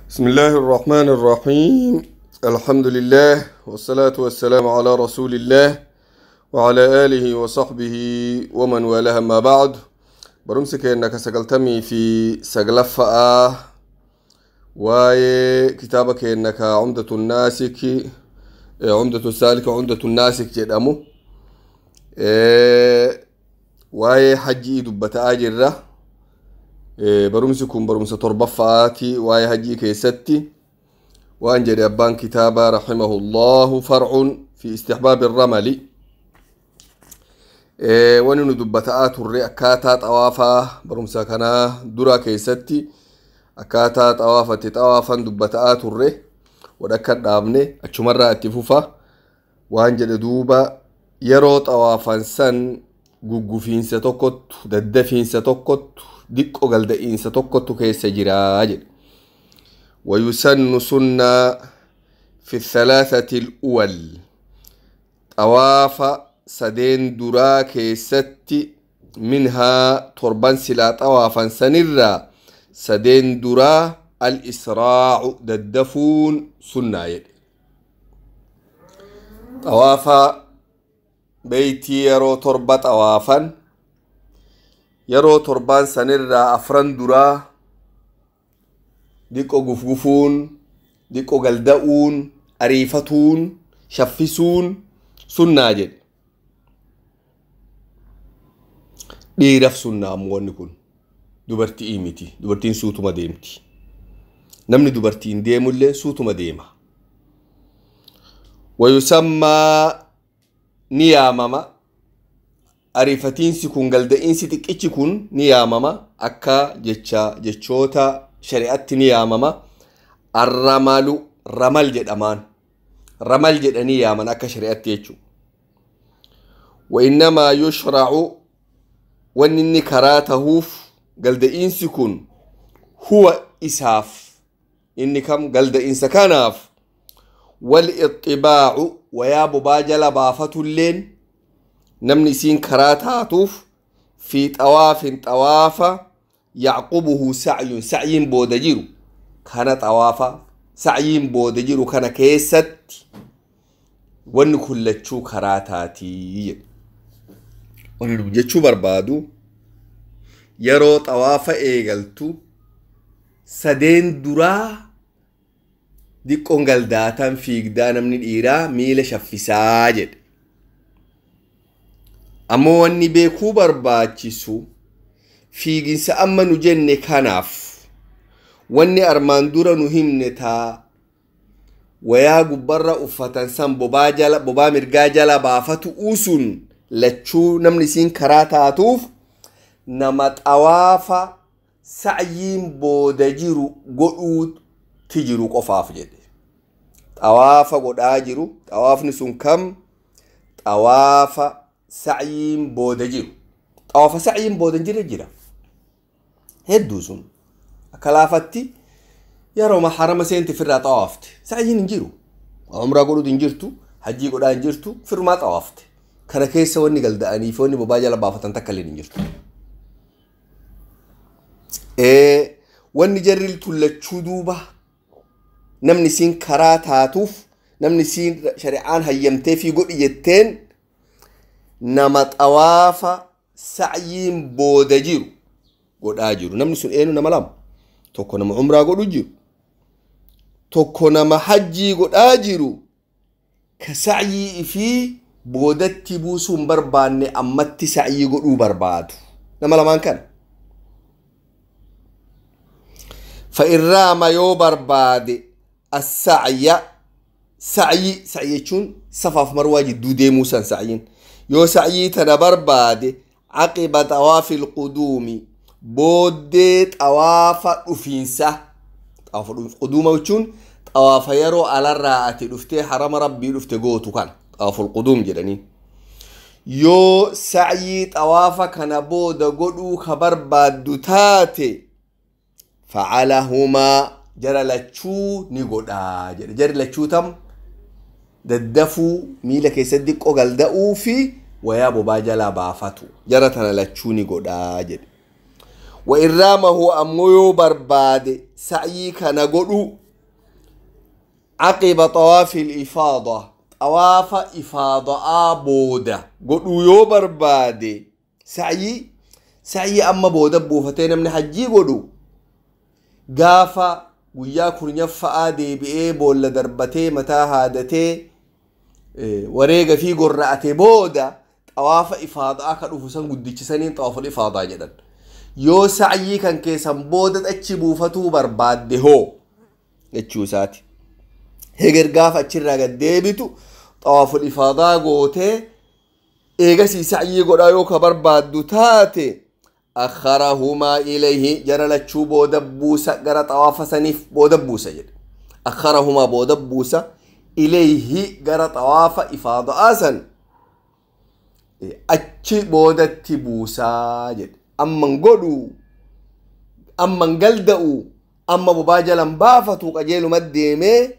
بسم الله الرحمن الرحيم. الحمد لله والصلاة والسلام على رسول الله وعلى آله وصحبه ومن والاه، ما بعد، barumsi keenya ka 99-ffaa waa'ee kitaaba keenya ka عمدة الناسك، عمدة السالك، عمدة الناسك jedhamu, waa'ee hajjii dubbata'aa jirra. Barumsi kun barumsa torbaffaati. Waa'ee hajjii keessatti waan jedhe abbaan kitaabaa رحمه الله: فرع في استحباب الرمل. Wani nu dubbata'aa turre akkaataa xawaafaa. Barumsa kanaa dura keessatti akkaataa xawaafatti xawaafan dubbata'aa turre, wadhakka dhaabne achumarraa itti fufa. Waan jedhe duuba: yeroo xawaafan san guggufiinsa tokkottu, daddafiinsa tokkottu, diqqo galda'iinsa tokkottu keessa jiraa jedhe. ويسن سنة في الثلاثة الأول, xawaafa sadeen duraa keessatti, منها torban silaa xawaafan sanirraa sadeen duraa, الإسراع daddafuun sunnaa jedhe. Xawaafa beeytii yeroo torba xawaafan, yeroo torbaan sanirraa afran duraa diqqo gufgufuun, diqqo galda'uun, ariifatuun, shaffisuun sunnaa jedhe. Dhiiraf sunnaa ammoo wanni kun, dubartii miti. Dubartiin suutuma deemti. Namni dubartiin deemullee suutuma deema. ويسمى ni yaamama ariifatiinsi kun, galda'iinsi xiqqichi kun ni yaamama akka jecha jechoota shari'atti ni yaamama. الرمل, ramal jedhamaan, ramal jedhanii yaaman akka shari'atti jechuudha. وإنما يشرع, wanni inni karaa tahuuf galda'iinsi kun, هو isaaf, inni kam galda'iinsa kanaaf, والاضطباع wayaa bobaa jala baafatulleen namni isiin karaa taatuuf, في طواف xawaafa يعقبه سعي, sacyiin booda jiru kana, xawaafa sacyiin booda jiru kana keessatti wanni kun lachuu karaa taatii jedhe. Wanni jechuu barbaadu, yeroo xawaafa eegaltu sadeen duraa diqqoon galdaatan fiigdaa, namni dhiiraa miila shaffisaa jedhe. Ammoo wanni beekuu barbaachisu, fiiginsa amma nu jenne kanaaf wanni armaan dura nu himne taa wayaa gubbarra uffatan san bobaa jala, bobaa mirgaa jala baafatu usun lachuu namni isiin karaa taatuuf nama xawaafa sa'yiin booda jiru godhuutti jiru qofaaf jedhe. Xawaafa godhaa jiru, xawaafni sun kam? Xawaafa sa'yiin booda jiru. Xawaafa sa'yiin booda hin jirre jira hedduu. Sun akka laafatti yeroo harama seenti firraa xawaafte, sa'yiin hin jiru, umraa godhuutu hin jirtu, hajjii godhaa hin jirtu, firmaa xawaafte. Kana keessa wanni galda'anii fi wanni bobaa jala baafatan takka illee hin jirtu. Wanni jarri tullachuu duuba namni isiin karaa taatuuf, namni isiin shari'aan hayyamtee fi godhi jetteen, nama xawaafa sa'yiin booda jiru godhaa jiru. Namni sun eenyu? Nama lama: tokko nama umraa godhu jiru, tokko nama hajjii godhaa jiru ka sa'yii fi boodatti buusuu hin barbaanne, ammatti sa'yii godhuu barbaadu. Nama lamaan kana. فإن رام yoo barbaade السعي sa'yii, sa'yii jechuun safaaf marwaa jidduu deemuu san sa'yiin, yoo sa'yii tana barbaade, عقب طواف القدوم booddee xawaafa dhufiinsa. Xawaafa quduuma jechuun xawaafa yeroo alarraa ati dhuftee harama rabbii dhufte gootu kana طواف القدوم jedhanii. Yoo sa'yii xawaafa kana booda godhuu ka barbaaddu taate, فعلهما jara lachuu ni godhaa jedhe. Jari lachuu tam? Daddafuu, miila keessatti diqqoo galda'uu fi wayaa bobaa jalaa baafatu, jara tana lachuu ni godhaa jedhe. Wa irraamahu ammoo yoo barbaade sa'yii kana godhu caqiba xawaafi lifaada, xawaafa ifaada'aa booda godhuu yoo barbaade, sa'yii amma booda buufatee namni hajjii godhu gaafa guyyaa kurnyaffa'aa deebi'ee boolla darbatee mataa haadatee wareega fi gorra'ate booda xawaafa ifaada'aa ka dhufu san guddichisaniin xawaaful ifaadaa jedhan. Yoo sa'yii kan keessan booda achi buufatuu barbaadde hoo jechuu isaati. Heger gaafa achirraa gad deebitu xawaaful ifaadaa gootee eegasii sa'yii godhaa yoo ka barbaaddu taate, akharahumaa ilayhi, jara lachuu booda buusa, gara xawaafa saniif booda buusa jedhe. Akharahumaa booda buusa, ilayhi gara xawaafa ifaada'aa san achi boodatti buusaa jedhe. Amman godhu, amman galda'u, amma bobaa jalan baafatu, qajeeluma deemee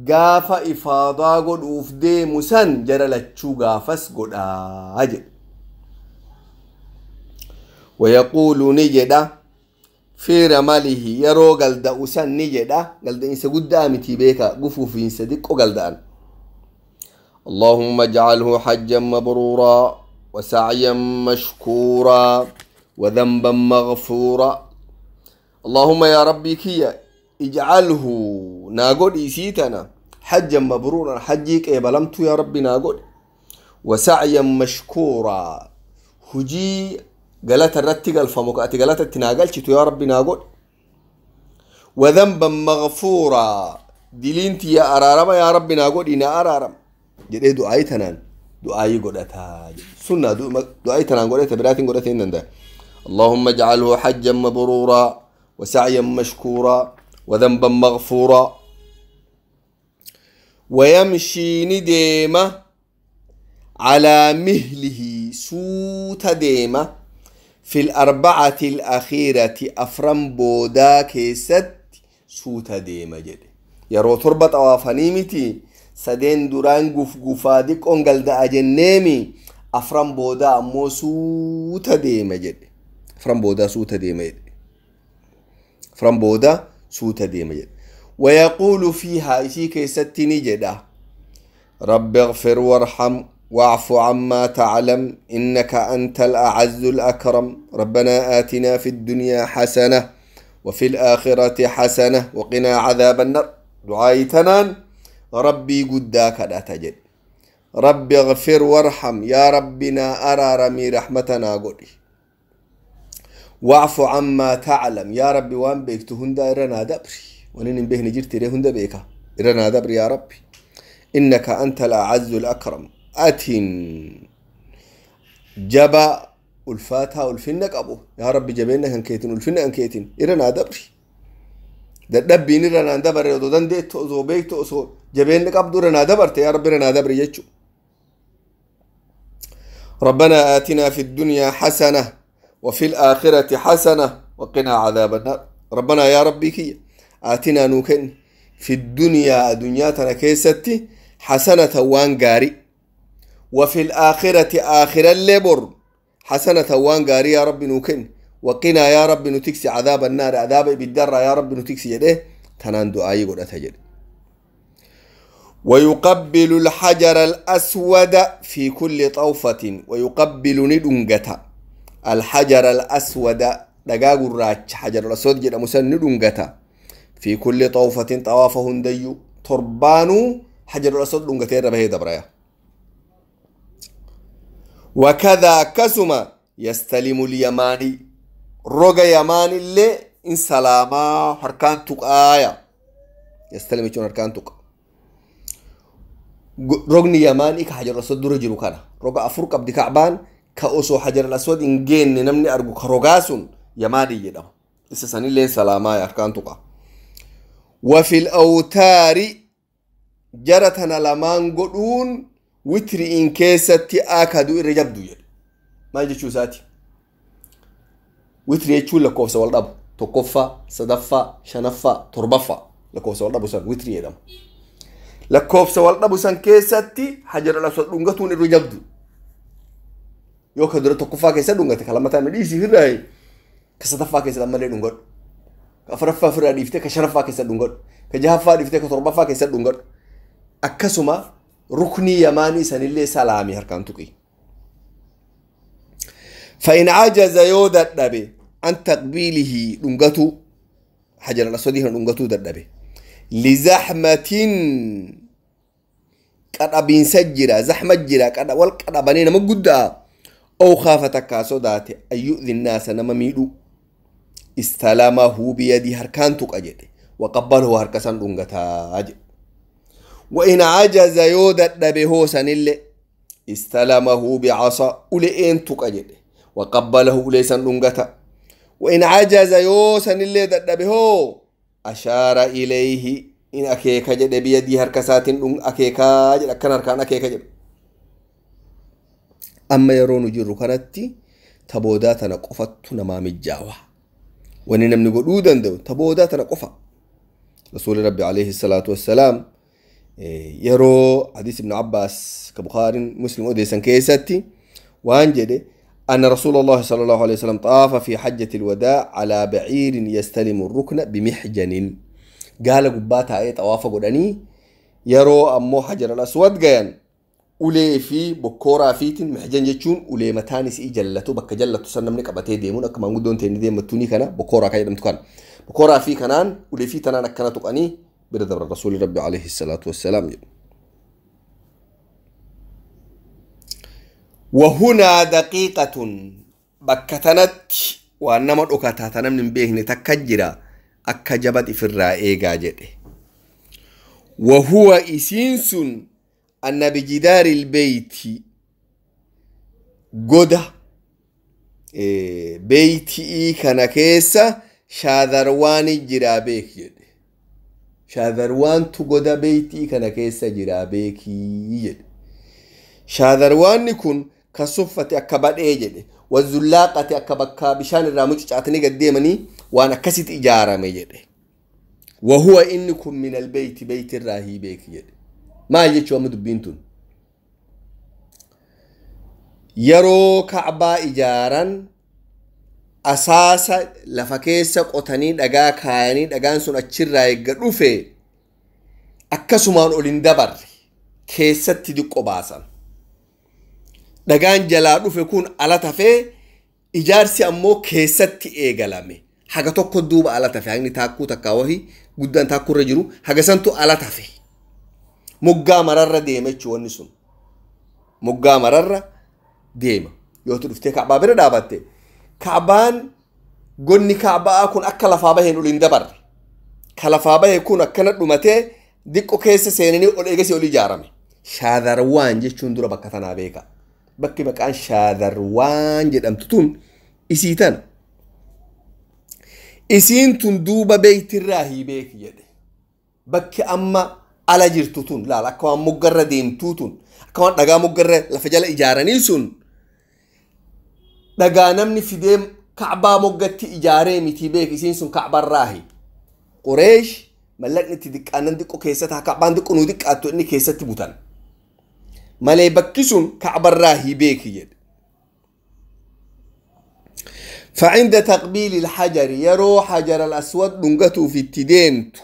gaafa ifaadaa godhuuf deemu san jara lachuu gaafas godhaa jedhe. Wayaquulu ni jedha fi ramalihi, yeroo galda'u san ni jedha, galda'insa guddaa miti beeka, gufuufiinsa xiqqo galda'an: اللهم اجعله حجا مبرورا وسعيا مشكورا وذنبا مغفورا. اللهم يا ربي كيا اجعله ناقود إسيتنا حجا مبرورا، حجيك إبلمت يا ربي ناقود، وسعيا مشكورا، هجي قالت الرتق الفمك قالت التناقلت يا ربي ناقود، وذنبا مغفورا، دلينتي يا أرارم يا ربي ناقود إنا أرارم jedhee du'aayii tanaan du'aayii godhataa sunna du'aayii tanaan godhate biraatiin godhate hin danda'a. اللهم اجعله حجا مبرورا وسعيا مشكورا وذنبا مغفورا. ويمشي نديمة على مهله، سوت ديمة، في الأربعة الأخيرة، أفرم بودا كيست سوت ديمة جد. يرو تربة أوافنيمتي sadeen duraan gufgufaa diqqoon galda'a jenneemi, afran boodaa ammoo suuta deema jedhe. Afran boodaa suuta deema jedhe. Afran boodaa suuta deema jedhe. ويقول فيها إسي كيستي نجدا: رب اغفر وارحم واعف عما تعلم إنك أنت الأعز الأكرم، ربنا آتنا في الدنيا حسنة وفي الآخرة حسنة وقنا عذاب النار. دعاء تنان ربي قداك لا تجد: ربي اغفر وارحم، يا ربنا أرارمي رحمتنا قولي، واعف عما تعلم، يا ربي وان بيكتو هندا إرنا دبري ونين به نجرتي ري هندا بيكا إرنا دبري يا ربي، إنك أنت الأعز الأكرم، أتين جبا الفاتها الفنك أبو يا ربي جبينا هنكيتين الفنك هنكيتين إرنا دبري dadhabbiin irra naan dabarre odoo dandeettu osoo beektu osoo jabeenni qabdu irra naa dabarte yaa rabbi irra naa dabri jechu. ربنا آتنا في الدنيا حسنة وفي الآخرة حسنة وقنا عذاب النار. ربنا يا ربي كي آتنا نوكن في الدنيا دنياتنا كيستي حسنة وان قاري، وفي الآخرة آخرة اللبر حسنة وان قاري يا ربي نوكن، وقنا يا رب نتكسي عذاب النار، عذاب بالدرة يا رب نتكسي يده تنان دعائي قد أتجد. ويقبل الحجر الأسود في كل طوفة، ويقبل ندنجتا الحجر الأسود دقاق الراج حجر الأسود جدا مسن ندنجتا في كل طوفة طوافه ديو تربانو حجر الأسود دنجتين ربه دبريا. وكذا كسما يستلم اليماني roga yamaanillee in salaamaa harkaan tuqaaya. Yastalimi jechuun harkaan tuqa. Rogni yamaanii ka hajar aswad dura jiru kana roga afur qabdi ka'baan, ka osoo hajar aswad hin geenne namni argu ka rogaa sun yamaanii jedhama. Isa sanillee salaamaa harkaan tuqa. وفي الأوتار جرتنا لمان قدون وتر إن كيستي آكادو إرجبدو يد ما يجي ساتي witri jechuun lakkoofsa wal dhabu tokkoffaa, sadaffaa, shanaffaa, torbaffaa lakkoofsa wal dhabu san witri jedhama. Lakkoofsa wal dhabu san keessatti hajar al-aswad dhungatuun irra jabdu. Yoo ka dura tokkoffaa keessa dhungate ka lammataa nu dhiisii firraa Ka sadaffaa keessatti ammallee dhungadhu. Ka afuraffaa ofirraa dhiiftee ka shanaffaa keessatti dhungadhu. Ka jahaffaa dhiiftee ka torbaffaa keessatti dhungadhu. Akkasuma ruknii yamaanii sanillee salaamii harkaan tuqi. فإن عجز يو dadhabe عن تقبيله dhungatu حجر الأسود هنا dhungatu dadhabe لزحمة qadhabiinsa jira zaxma jira wal qadhabanii nama guddaa أو خاف takkaa sodaate أن يؤذي الناس nama miidhu استلمه بيده harkaan tuqa jedhe وقبله harka san dhungataa jedhe وإن عجز yoo dadhabe hoo sanillee استلمه بعصا ule'een tuqa jedhe وقبله ulee san dhungata وإن عجز yoo sanillee dadhabe hoo أشار إليه in akeeka jedhe بيده harka isaatiin akeekaa jedhe akkan harkaan akeeka jedhe amma yeroo nu jirru kanatti taboodaa tana qofattu namaa mijjaawa wanni namni godhuu danda'u taboodaa tana qofa. Rasuulli Rabbi alayhi salaatu wassalaam yeroo hadiis Ibn Abbaas ka Bukhaariin Muslim odeessan keessatti waan jedhe أن رسول الله صلى الله عليه وسلم طاف في حجة الوداع على بعير يستلم الركن بمحجن. قال قباتها أي طواف قدني يرو أمو حجر الأسود قيان ulee fi bokkooraa fiitiin mihjan jechuun ulee mataan isii jallatu bakka jallatu san namni qabatee deemuun akka maanguddoon ta'e deemattuuni kana bokkooraa kan jedhamtu kana bokkooraa fi kanaan ulee fi tanaan akkana tuqanii bira dabra rasuulli rabbi alayhi salaatu wassalaam jedhu. وهنا دقيقة bakka tanatti waan nama dhokataa ta namni hin beekne takka jira akka jabati ifirraa eegaa jedhe. وهو isiin sun أن بجدار البيت goda beeytii kana keessa shaadarwaani jiraa beek jedhe. Shaadarwaantu goda beeytii kana keessa jiraa beekii jedhe. Shaadarwaanni kun kan suffate akka badhee jedhe. Wazullaaqate akka bakka bishaan irraa mucucaatanii gad deemanii waan akkasitti ijaarame jedhe. وهو inni kun من البيت beeyti irraa hii beeki jedhe. Maal jechuu amma dubbiin tun? Yeroo Ka'baa ijaaran asaasa lafa keessa qotanii dhagaa kaayanii dhagaan sun achirraa eegga dhufe akkasumaan ol hin dabarre keessatti diqqo baasan. Dhagaan jalaa dhufe kun ala tafee ijaarsi ammoo keessatti eegalame. Haga tokko duuba ala tafe hagni taakkuu takkaa wahii guddaan taakkuurra jiru haga santu ala tafe. Moggaa mararra deema jechuun wanni sun. Moggaa mararra deema. Yoo dhuftee Ka'baa bira dhaabatte Ka'baan gonni Ka'baa kun akka lafaa baheen ol hin dabarre. Ka lafaa bahe kun akkana dhumatee diqqo keessa seenanii ol eegasii ol ijaarame. Shaadarwaan jechuun dura bakka tanaa beeka. Bakki maqaan shaadarwaan jedhamtu tun isii tana. Isiin tun duuba beeytirraa hii beeki jedhe. Bakki amma ala jirtu tun laala akka waan moggarra deemtuu tun akka waan dhagaa moggarra lafa jala ijaaranii sun dhagaa namni fidee Ka'baa moggatti ijaaree miti beek isiin sun Ka'barraahi. Qureesh mallaqni itti diqqaanan diqqo keessatti haa Ka'baan diqqo nuu diqqaattu inni keessatti butan. Malee bakki sun Ka'barraahi beeki jedhe. فعند تقبيل الحجر يرو حجر الأسود دنقته في التديمت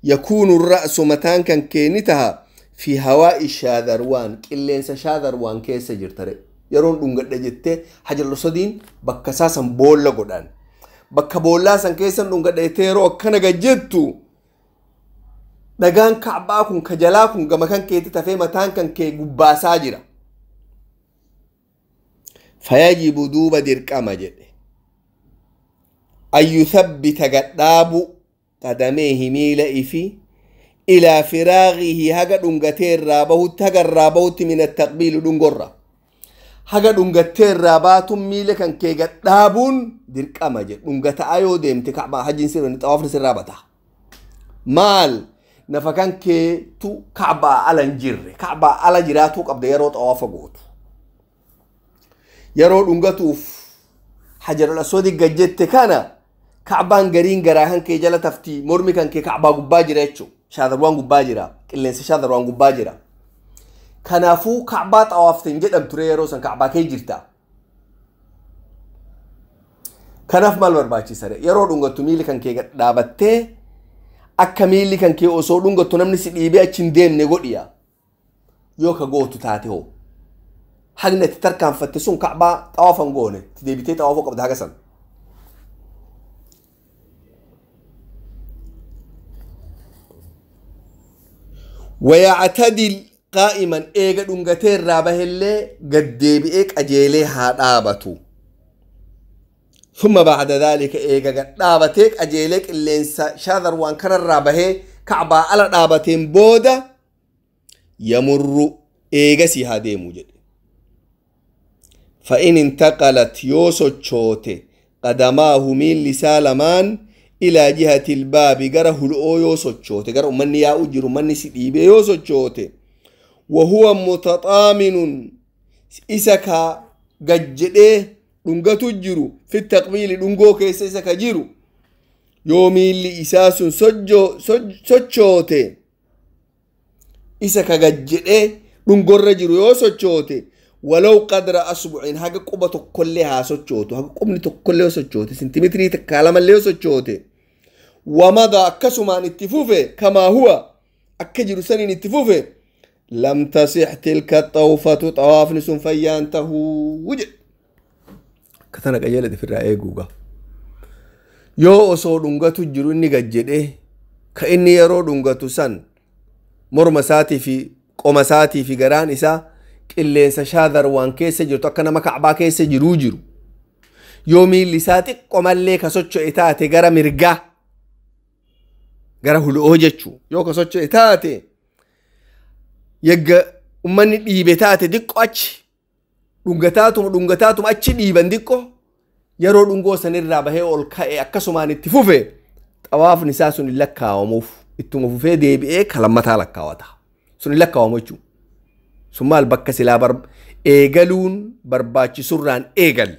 يكون الرأس متان كان كينتها في هواء الشاذروان قلينس شاذروان كيس جرتري يرون دنقت جته حجر الأسودين بكساسا بولا قدان بك بولا سان كيسا دنقت جته كان جتو dhagaan Ka'baa kun ka jalaa kun gama kan keetti tafee mataan kan kee gubbaasaa jira. Fayajibu duuba dirqama jedhe. An yuthabbita gadhaabu qadameehi miila ifi ilaa firaaqihi haga dhungatee irraa bahutti haga irraa bahutti min attaqbiili dhungorra. Haga dhungattee irraa baatun miila kan kee gadhaabuun dirqama jedhe. Dhungataa yoo deemte Ka'baa hajjiin sirra xawaafni sirraa bata. Maal nafa kan keetu Ka'baa ala hin jirre Ka'baa ala jiraatuu qabda yeroo xawaafa gootu. Yeroo dhungatuuf Hajarul Aswadi gajjette kana Ka'baan gariin garaa kan kee jala tafti mormi kan kee Ka'baa gubbaa jira jechuudha. Shaadarwaan gubbaa jira qilleensi shaadarwaan gubbaa jira. Kanaafuu Ka'baa xawaafte hin jedhamtu ture yeroo san Ka'baa kee jirta. Kanaaf maal barbaachisa? Yeroo dhungattu miilli kan kee dhaabattee akka miilli kan kee osoo dhungattu namni si dhiibee achi hin deemne godhiya. Yoo ka gootu taate hoo hagni itti tarkaanfatte sun ka'baa xawaafa hin goone itti deebitee xawaafuu qabda haga san. ويعتدل قائما إيجا دونغتين رابه اللي قد ديبئك أجيلي هادابتو ثم بعد ذلك إيجا قد دابتك أجيليك اللي انسا شاذر وانكر الرابه كعبا على دابتين بودا يمر إيجا سيها ديمو جد فإن انتقلت يوسو تشوتي قدماه من لسالمان إلى جهة الباب قره الأو يوسو تشوتي قره من يا أجر من سيديبي يوسو تشوتي وهو متطامن إسكا قجده دنگتو جرو في التقبيل دنگو كيس إسكا جرو يومي اللي إساس سجو سجوتي إسكا قجده دنگو رجرو يوسو تشوتي ولو قدر أسبوعين هاga quba tokkollee haa sochootu haga qubni tokkollee sochoote sentimeetirii takka lamallee sochoote wamada akkasumaan itti fufe kamaa huwa akka jiru saniin itti fufe lam tasix tilka xawfatu xawaafni sun fayyaan tahuu jedhe akka tana qajeelate ofirraa eeguuga yoo osoo dhungatu jiru inni gad jedhee ka inni yeroo dhungatu san morma isaatii fi qoma isaatii fi garaan isaa qilleensa shaadarwaan keessa jirtu akka nama ka'baa keessa jiruu jiru yoo miilli isaa xiqqoo mallee ka socho'e taate gara mirgaa gara hul'oo jechuu yoo ka socho'e taate yegga ummanni dhiibe taate xiqqoo achi dhungataatuma achi dhiiban xiqqoo yeroo dhungoo sanirraa bahee ol ka'e akkasumaan itti fufe xawaafni isaa sun hin lakkaawamuuf ittuma fufee deebi'ee kalammataa lakkaawata sun hin lakkaawamu jechuudha. Sun maal bakka silaa eegaluun barbaachisurraan eegal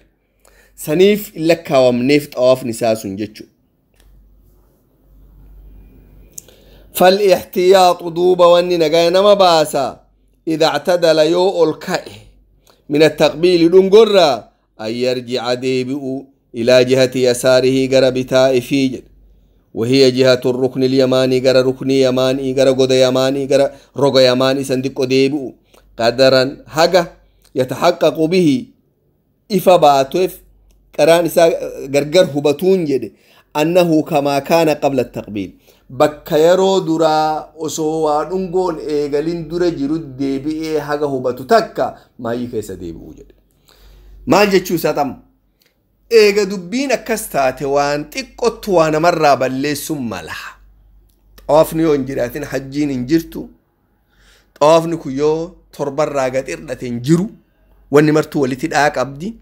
saniif hin lakkaawamneef xawaafni isaa sun jechuudha. فالاحتياط دوبا واني نجاي نما باسا إذا اعتدل يو الكأ من التقبيل دنقرة أن يرجع ديبئ إلى جهة يساره قرب تائفي وهي جهة الركن اليماني قرى ركن يماني قرى قد يماني قرى رقى يماني صندوق ديبئ قدرا حاجة يتحقق به إفا باتوف قران غرغر هبتون جد أنه كما كان قبل التقبيل bakka yeroo duraa osoo waa dhungoon eegalin dura jiru deebi'ee haga hubatu takka maayyii keessa deebi'uu jedhe. Maal jechuu isaa tam? Eega dubbiin akkas taate waan xiqqottu waa namarraa balleessuun mala. Xawaafni yoo hin jiraatin hajjiin hin jirtu. Xawaafni kun yoo torbarraa gad hirdhate hin jiru. Wanni martuu walitti dhaa qabdi.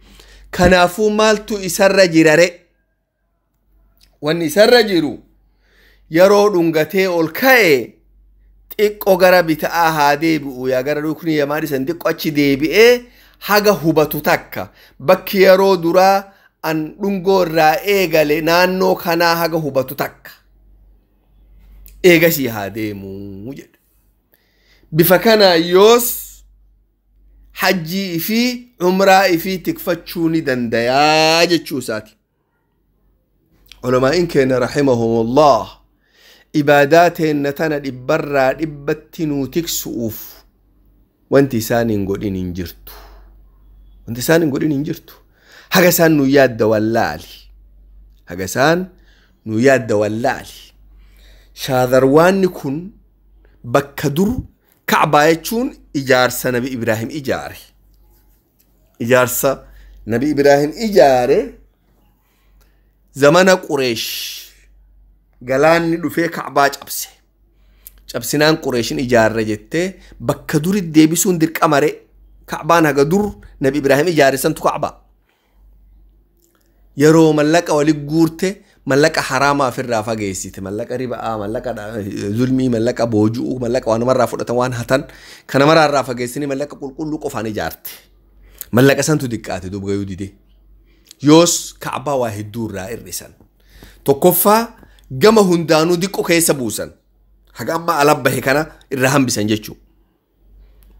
Kanaafuu maaltu isarra jirare? Wanni isarra jiru yeroo dhungatee ol ka'e xiqqoo gara bita'aa haa deebi'u yaa gara rukni yamaan isan xiqqoo achi deebi'ee haga hubatu takka bakki yeroo duraa an dhungoo irraa eegale naannoo kanaa haga hubatu takka eegasii haa deemuu jedhe. Bifa kanaa yoos hajjii fi umraa fi tikfachuu ni dandayaa jechuu isaati. Culamaa'in keenya rahimahumullah ibaadaa teenna tana dhibbarraa dhibbatti nuu tiksu'uuf wanti isaan hin godhin hin jirtu. Wanti isaan hin godhin hin jirtu. Haga isaan nu yaadda wallaali. Haga isaan nu yaadda wallaali. Shaadarwaanni kun bakka dur Ka'baa jechuun ijaarsa Nabi Ibraahim ijaare. Ijaarsa Nabi Ibraahim ijaare zamana Qureesh galaanni dhufee Ka'baa cabse. Cabsinaan Qureeshin ijaarra jettee bakka duri deebisuun dirqama ree. Ka'baan haga dur Nabi Ibraahim ijaare santu Ka'baa. Yeroo mallaqa wali guurte mallaqa haraamaa ofirraa fageessite mallaqa riba'aa mallaqa zulmii mallaqa booji'uu mallaqa waan namarraa fudhatan waan hatan kana maraarraa fageessanii mallaqa qulqulluu qofaan ijaarte. Mallaqa santu diqqaate duuba gayuu didee. Yoos Ka'baa waa hedduu irraa hir'isan. Tokkoffaa gama hundaanuu diqqoo keessa buusan. Haga amma ala bahe kana irraa hambisan jechuudha.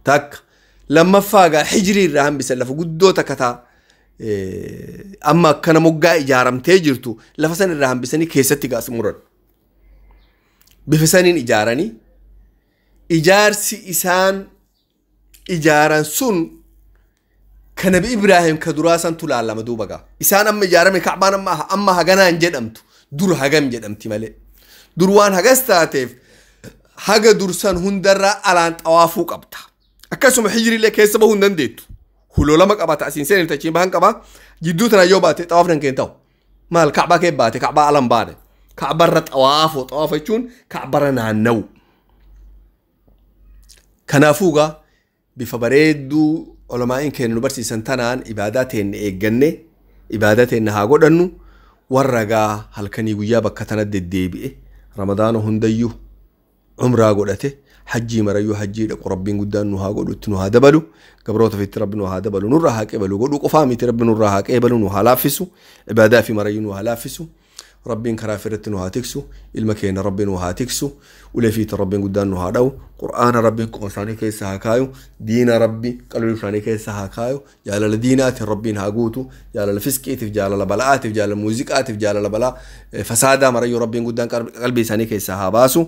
Takka lammaffaa gaa hijirii irraa hambisan lafa guddoo takka ta'a. Amma akkana moggaa ijaaramtee jirtu lafa san irraa hambisanii keessatti gaas muran. Bifa saniin ijaaranii ijaarsi isaan ijaaran sun ka Nabi Ibraahim ka duraa santu laalama duuba gaa. Isaan amma ijaarame Ka'baan amma haganaan jedhamtu dur hagam jedhamti malee. Dur waan hagas taateef haga dursan hundarraa alaan xawaafuu qabda. Akkasuma hijriilee keessa bahuu hin dandeettu. Huloo lama qabata asiin seenin tachiin bahan qaba. Jidduu tana yoo baate xawaafni hin ta'u. Maal Ka'baa kee baate Ka'baa alan baane. Ka'barra xawaafoo xawaafa jechuun Ka'barra naanna'u. Kanaafuu gaa bifa bareedduu olomaa'iin keenya nu barsiisan tanaan ibaadaa teenne eegganne ibaadaa teenne haa godhannu. Warra gaa halkanii guyyaa bakka tana deddeebi'e ramadaana hundayyuu umraa godhate hajjii marayyuu hajjii dhaqu rabbiin guddaan nu haa godhu itti nu haa dabalu gabroota ofiitti rabbi nu haa dabalu nurraa haa qeebalu godhuu qofaa miti rabbi nurraa haa qeebalu nu haa laaffisu ibaadaa fi marayyuu nu haa laaffisu rabbiin karaa firratti nu haa tiksu ilma keenya rabbi nu haa tiksu ulee fiita rabbiin guddaan nu haa dha'u qur'aana rabbiin qoma isaanii keessa haa kaayu diina rabbi qalbii isaanii keessa haa kaayu jaalala diinaatiin rabbiin haa guutu jaalala fisqiitiif jaalala bala'aatiif jaalala muuziqaatiif jaalala balaa fasaadaa marayyuu rabbiin guddaan qalbii isaanii keessaa haa baasu.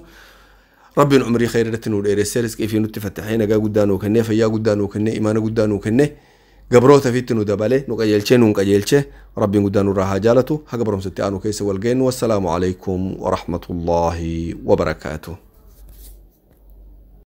Rabbiin umrii khayr irratti nu dheeressee rizqii fi nutti fattaxee nagaa guddaa nuu kennee fayyaa guddaa nuu kennee imaana guddaa nuu kennee gabroota fiitti nu dabalee nu qajeelchee nuun qajeelchee rabbiin guddaa nurraa haa jaalatu haga barumsatti aanu keessa wal geennu wassalaamu alaikum warahmatullaahi wabarakaatuh.